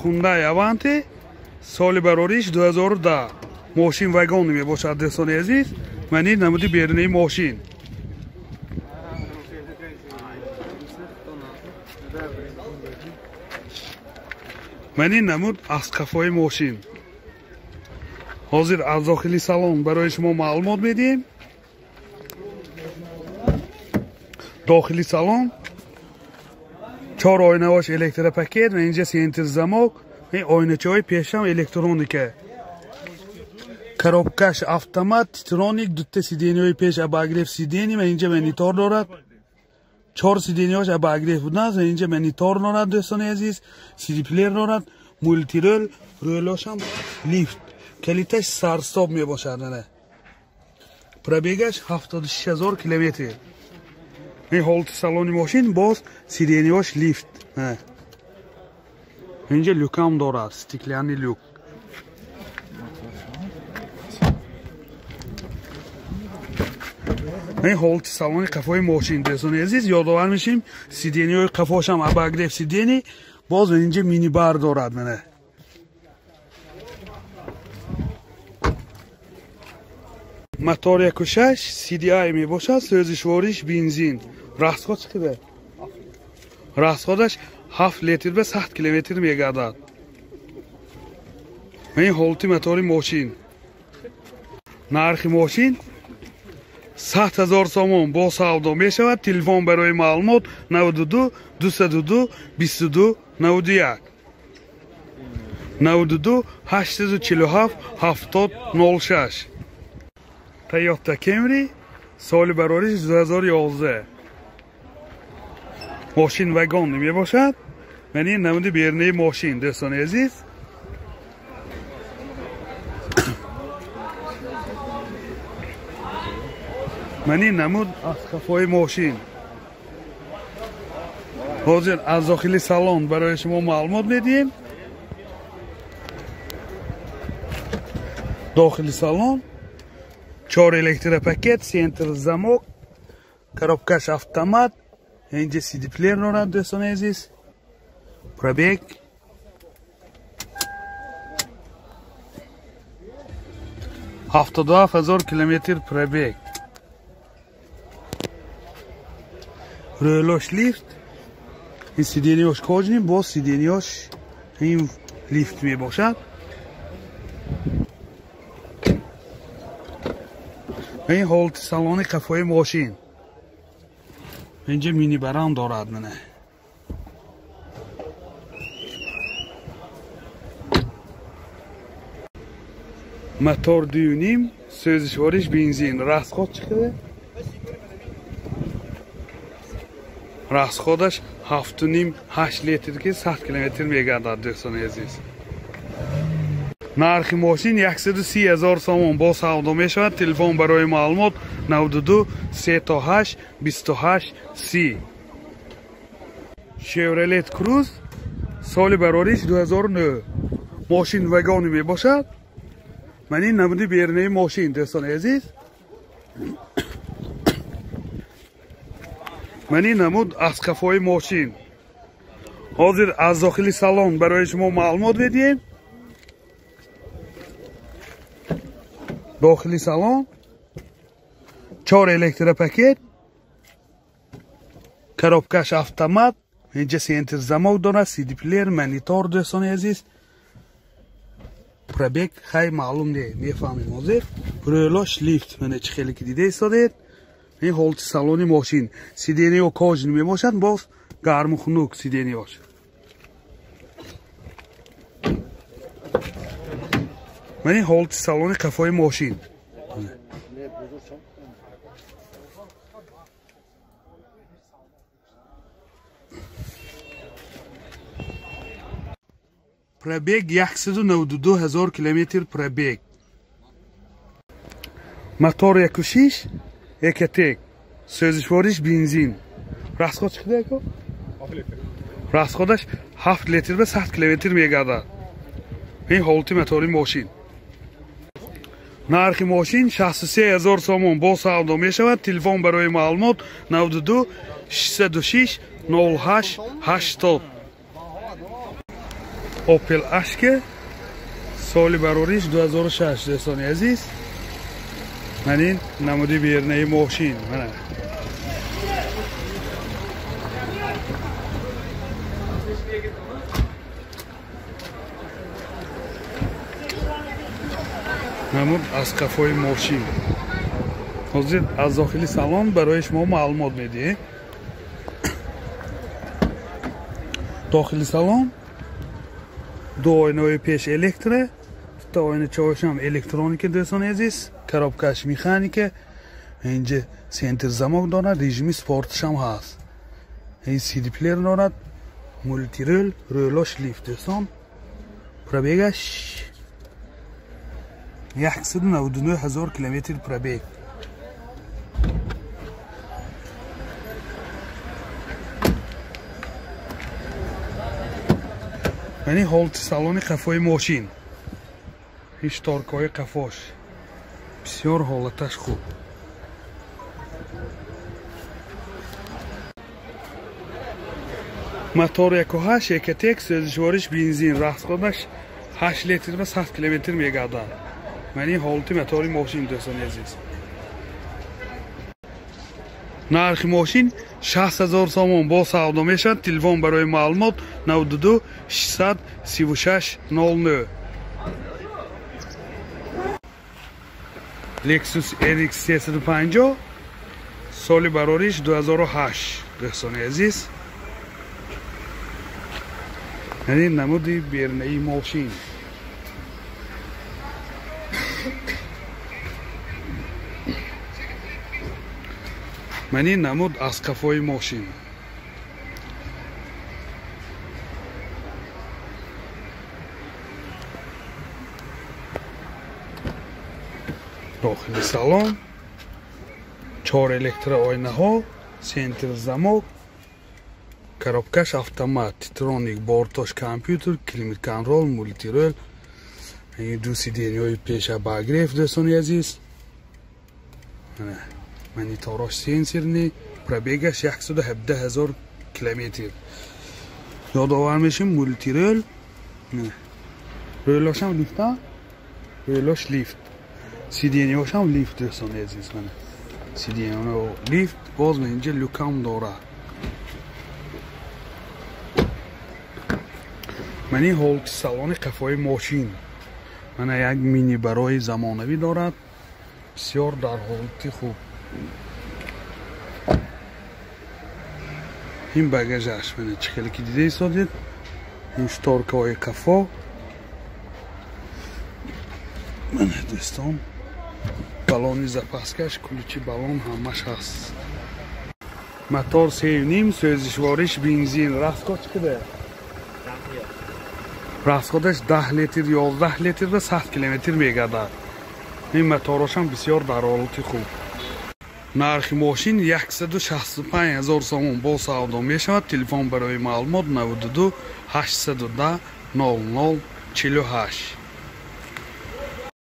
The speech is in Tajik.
Hyundai Avante соли барориш 2010. Мошин вагон мебошад, дӯстони азиз. Ман ин намуди берунаи мошин. Ман ин намуд аз қафои мошин. Ҳозир аз дохили салон барои шумо маълумот медиҳем. Дохили салон чор оинаҳош электропакет ва инҷа центр замок, ин оиначаҳои пешам электроника. Коробкаш автомат, титроник, дута сиденьяҳои пеш обогрев сиденья ва инҷа монитор дорад. Чор сиденьяҳош обогрев будааст ва инҷа монитор дорад, дӯстони азиз. CD-плеер дорад, мултирол, рӯлошам лифт. Калиташ сарстоб мебошад. Пробегаш 76000 километр. Ин ҳолати салони мошин боз сиденьяҳош лифт. Инҷа люкам дорад, стеклянный люк. Ин ҳолати салони қафои мошин, дӯстони азиз. Ёдовар мешем, сиденьяҳои қафошам обогрев сиденья, боз инҷа минибар дорад. Мана мотор 1.6 CDI мебошад, сӯзишвориш бензин. Расход чӣ қадар? Расходаш 7 литр ба 100 километр мегардад. Ин ҳолати мотори мошин. Нархи мошин 100 000 сомон бо савдо мешавад. Телефон барои маълумот 92 202 22 91 92 847 70 06. Toyota Camry соли барориш 2011. Мошин вагон мебошад. Ман ин намуди берунаи мошин, дӯстони азиз. Ман ин намуд аз қафои мошин. Ҳозир аз дохили салон барои шумо маълумот медиҳем. Дохили салон чор электропакет, центр замок, коробкаш автомат, инҷа CD-плеер дорад, дӯстони азиз. Пробег 77000 километр пробег. Рӯлош лифт, ин сиденьяш кожаный, боз сиденьяш ин лифт мебошад. Ин ҳолати салони қафои мошин. Инҷа минибарам дорад. Мана мотор 2.5, сӯзишвориш бензин. Расход чӣ қадар? Расходаш 7.5-8 литр ки 100 километр мегардад, дӯстони азиз. Нархи мошин 130 000 сомон бо савдо мешавад. Телефон барои маълумот 92 38 28 30. Chevrolet Cruze соли барориш 2009. Мошин вагони мебошад. Ман ин намуди берунаи мошин, дӯстони азиз. Ман ин намуд аз қафои мошин. Ҳозир аз дохили салон барои шумо маълумот медиҳем. Дохили салон чор электропакет, коробкаш автомат, инҷа центр замок дорад, CD-плеер, монитор, дӯстони азиз. Пробег хай маълум не, мефаҳмем ҳозир. Рӯлош лифт, мана чӣ хеле ки дида истодед. Ин ҳолати салони мошин. Сиденьяҳо кожаный мебошад, боз гарму хунук сиденьяҳош. Ман ин ҳолати салони қафои мошин. Пробег 192 000 километр пробег. Мотор 1.6 Ecotec, сӯзишвориш бензин. Расход чӣ қадар ака? Расходаш 7 литр ба 100 километр мегардад. Ин ҳолати мотори мошин. Нархи мошин 63 000 сомон бо савдо мешавад. Телефон барои маълумот 92 606 08 80. Opel Ashke соли барориш 2006 дӯстони азиз. Ман ин намуди бернаи мошин. Мана намуд аз қафои мошин. Ҳозир аз дохили салон барои шумо маълумот медиҳем. Дохили салон ду оинаҳои пеш электро, дута оиначаҳошам электроника дӯстони азиз, коробкаш механика, инҷа центр замок дорад, режими спортшам ҳаст. Ин CD плеер дорад, мултирол, рӯлош лифт дӯстон. Пробегаш 199 000 километр пробег. Мани ҳолати салони қафои мошин. Ҳеҷ торкҳои қафош. Бисёр ҳолаташ хуб. Мотор 1.8 Ecotec, сӯзишвориш бензин, расходаш 8 литр ва 100 километр мегардад. Мани ҳолати мотори мошин дӯстони азиз. Нархи мошин 60 000 сомон бо савдо мешавад. Телефон барои маълумот 92 636 09. Lexus RX 350 соли барориш 2008 дӯстони азиз. Яъне намуди бернаи мошин. Мани намуд аз қафои мошин. Дохили салон 4 электроойнаҳо, центр замок, коробкаш автомат, титроник, бортош компютер, климат-контрол, мултирол, ду сиденьяҳои пеша обогрев дӯстони азиз. Монитораш сенсорный, пробегаш 117 000 километр. Ёдовар мешим мултирол, рӯлошам лифта, рӯлош лифт, сиденьяҳошам лифт дӯстони азиз. Мана сиденьяҳо лифт, боз инҷа люкам дорад. Мани ҳолати салони қафои мошин. Мана як мини барои замонавӣ дорад, бисёр дар ҳолати хуб. Ин багажаш мана чӣ хеле ки дида истодед. Ин шторкаҳои қафо. Мана дӯстон, балони запаскаш, ключи балон ҳамаш ҳаст. Мотор 3.5, сӯзишвориш бензин. Расход чӣ қадар? Расходаш 10 литр, 11 литр ва 100 километр мегардад. Ин моторошам бисёр дар ҳолати хуб. Нархи мошин 165 000 сомон бо савдо мешавад. Телефон барои маълумот 92 810 00 48.